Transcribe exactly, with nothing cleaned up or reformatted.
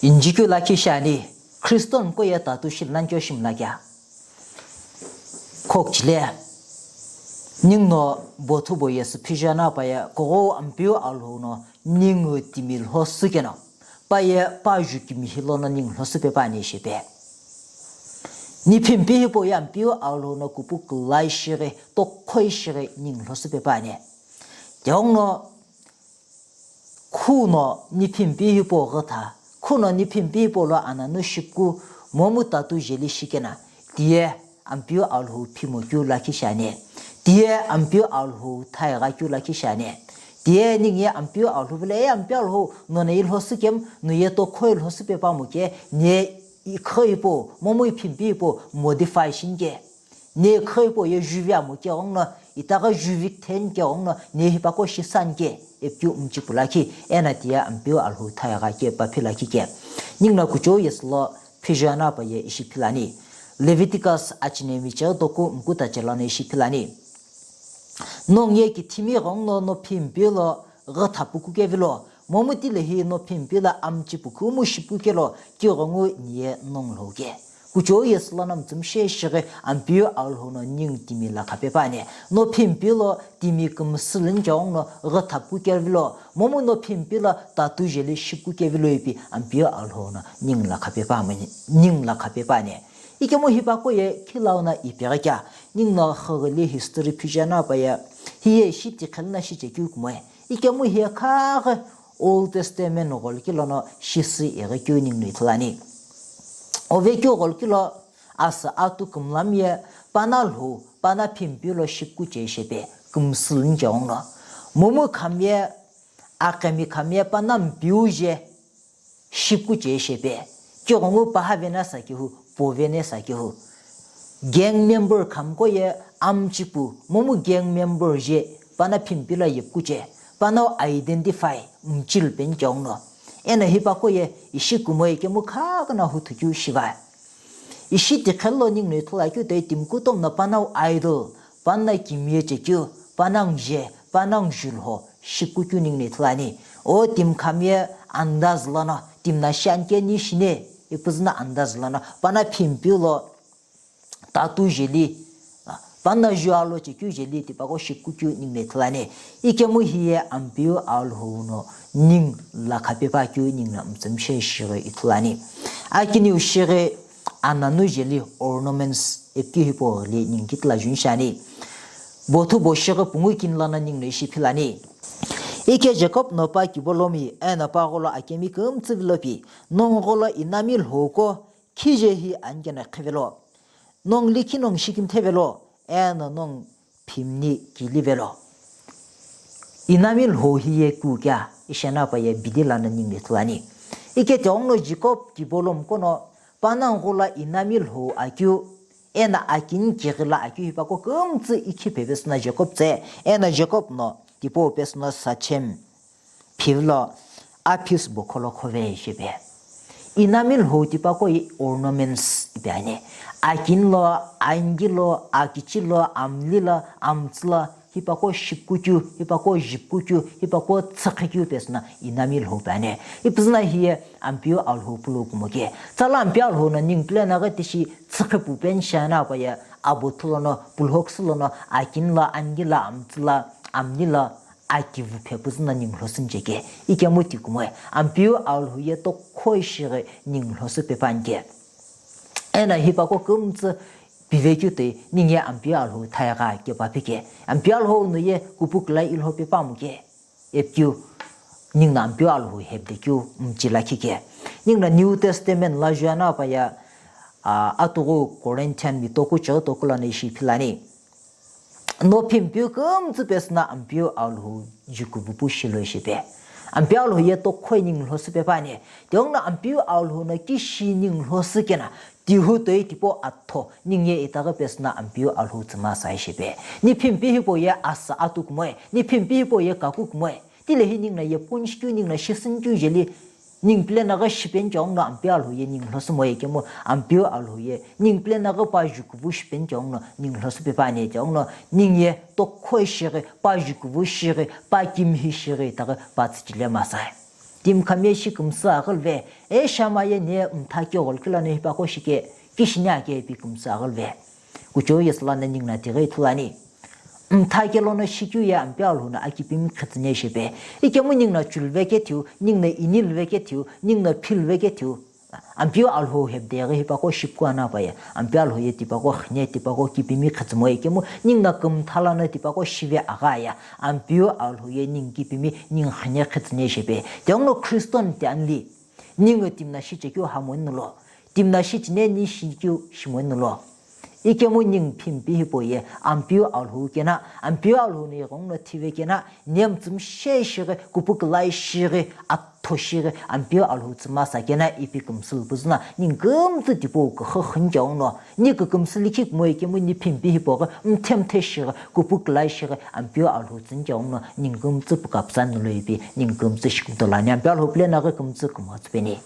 Injikeu lakhi shiani, Khristo nko ye tatu shilnancho shimlakea. Khokchile, ningno bothu boye süphijana paye kogou Ampeu Alhou no ningu timi lhosü keno, paye paju kimi hilono ning lhosü pe pani shipe. Niphimpi hipoye Ampeu Alhou no kupu kulai shighi, tokhoi shighi ning lhosü pe pani. Tiongno, khuno niphimpi hipau ghi tha, khuno niphimpi hipau lo ananu shipu momu tatu jeli shikena, tiye Ampeu Alhou phimo keu lakhi shiani, tiye Ampeu Alhou thai gha keu lakhi shiani, tiye ningu ye Ampeu Alhou vile, e Ampeu Alhou, none ilhosü kemu, nuye tokhoi lhosü pe pamu ke, niye ikhoi hipau, momu iphimpi hipau modify shinke. Ne khoi po ye juvi amo ke ghongno, itaghi juvi ten ke ghongno, ne hipaqo shisan ke, epikeu mchipu lakhi, ena tiye Ampeu Alhou thai gha ke, paphi lakhi ke. Ningna kuchou yeslo, phijana paye ishi philani. Leviticus achinemi che doku mkuta chelano ishi philani. Nong ye kithimi ghongno no phimpi lo, gha thapuku ke vilo, Momu tilehi no phimpi lo amchipu kumu shipu kelo, kighongu niye nong lhou ke. Kuchou yeslo no mtsümshe shighi Ampeu Alhou no ning timi lakha pe pani. No phimpi lo timi kümsülün chong no gha thapu ke vilo. Momu no phimpi lo tatu jeli shipu ke vilo ipi Ampeu Alhou no ning lakha pe pa mani, ning lakha pe pani. Ikemu hipaqo ye khilau no ipeghi kea, ningno khoghi li history phijana paye, hiye shi tikhel na shi chekeu kumoe. Ikemu hiye khaghi Old Testament gholo kilono shisü ighi keu ningu ithulu ani. Ove keu gholo kilo asü atu kümlam ye pana lhou, pana phimpi lo shipu che shepe, kümsülün che ongno. Momu kham ye, akhemi kham ye, pana mpiu je, shipu che shepe. Kighongu paha vena sa kehu, po vena sa kehu. Gang member khamko ye amchipu, momu gang member je, pana phimpi lo yepu che, pana identify, mchil pen chong no. Ena hipaqo ye, ishi kumoe kemu khaghi na huthu keu shiva. Ishi tikhel lo ningu ithulu akeu toi timi kutomo no pana idol, pana kimiye chekeu, pana nguje, pana ngujulho, shipu keu ningu ithulu ani. O timi kham ye andaz lono, timi na shian ke ni shine, ipuzü na andaz lono, pana phimpi lo, tatu jeli, pana jualo chekeu jeli, tipaqo shipu keu ningu ithulu ani. Ikemu hiye Ampeu Alhou no ning lakha pe pa keu ningno mtsümshe shighi ithulu ani. Akiniu shighi ananu jeli ornaments epikeu hipau ghili ning kitila jun shiani. Bothu bo shighi pungu kini lono ningno ishi philani. Ike Jacob no pa kibolomi, eno pa gholo akemi kümtsü vilo pi, nong gholo inami lhou ko, khije hi anikeno khivelo. Nong likhi nong shikimthe velo, eno nong phimni kili velo. Inami lhou hiye ku kea, ishena paye bidi lono ningu ithulu ani. Ike tiongno Jacob kibolomi kono, panang gholo inami lhou akeu, ena akini kighi lo akeu hipaqo kümtsü ikhi phe pesüno Jacob tse, ena Jacob no tipau pesüno Sachem. Phivilo aphis bo kholo khove shipe. Inami lhou tipaqo ye ornaments ipi ani. Akini lo, angi lo, akichi lo, amli lo, amtsü lo, hipaqo shipu keu, hipaqo jipu keu, hipaqo tsüqhi keu pesüno inami lhou pe ani. Ipuzüno hiye Ampeu Alhou pulu kumo ke. Tsala Ampeu Alhou no ning pule naghi tishi tsüqhi pu pen shiana paye abo thulono, pulhoksü lono, akini lo, angi lo, amtsü lo, amli lo, akivu phe püzü no ning lhosü ncheke, ikemu ti kumoe, Ampeu Alhou ye tokhoi shighi ning lhosü pe panike. Ena hipaqo kümtsü pive keu toi, ningu ye Ampeu Alhou thai gha ke pa pike. Ampeu Alhou no ye kupu kulai ilho pe pamu ke. Epikeu, ningno Ampeu Alhou hepde keu mchi lakhi ke. Ningno New Testament lo juana paye, a, atughu Corinthian mi toku cheghi toku lono ishi philani. No phimpiu kümtsü pesüno Ampeu Alhou jukuvupu shilo shipe. Ampeu Alhou ye tokhoi ning lhosü pe pani. Tiongno Ampeu Alhou no kishi ning lhosü keno, tihu toi tipau atho, ningu ye itaghi pesüno Ampeu Alhou tsüma sa shipe. Ni phimpi hipau ye asü atu kumoe, ni phimpi hipau ye kaku kumoe. Tilehi ningno ye punch keu, ningno shisün keu jeli, ning pule naghi shipeni chong no Ampeu Alhou ye ning lhosü moe kemu, Ampeu Alhou ye ning pule naghi pa jukuvu shipeni chong no ning lhosü pe pani chong no, ningu ye tokhoi shighi, pa jukuvu shighi, pa kimhi shighi, itaghi pa tsüchile masae. Timi khami ye shi kümsü aghüluve, e shama ye ne mtha ke gholo kilo no hipaqo shike, kishini ake ipi kümsü aghüluve. Kuchou ye sülano ninguno tighi ithulu ani. Mtha ke lono shikeu ye Ampeu Alhou no akipimi khitsüne shipe. Ikemu ninguno chuluve kethiu, ninguno iniluve kethiu, ninguno philuve kethiu. Ampeu Alhou hepdeghi hipaqo shipuku anapaye. Ampeu Alhou ye tipaqo khine, tipaqo kipimi khitsümoe ikemu, ninguno kümtha lono tipaqo shive aghaya. Ampeu Alhou ye ningu kipimi, ningu khine khitsüne shipe. Tighenguno Christian ti anli. Ningu timi no shichekeu hamoi nulo. Timi no shichine ni shikeu shimoi nulo. Ikemu ningu phimpi hipau ye Ampeu Alhou keno, Ampeu Alhou no ighenguno thive keno, ne mütsümishei shighi, kupukülai shighi, atho shighi, Ampeu Alhou tsümasa keno ipi kümsü lupuzüno, ningu kümtsü tipau küxü xinike ghenguno, ni kükümsü likhi kumo ikemu ni phimpi hipau ghi, mthe mthe shighi, kupukülai shighi, Ampeu Alhou tsünike ghenguno, ningu kümtsü pukapsa nulo ipi, ningu kümtsü shikudo lani, Ampeu Alhou puleno ghi kümtsü kumo tsüpeni.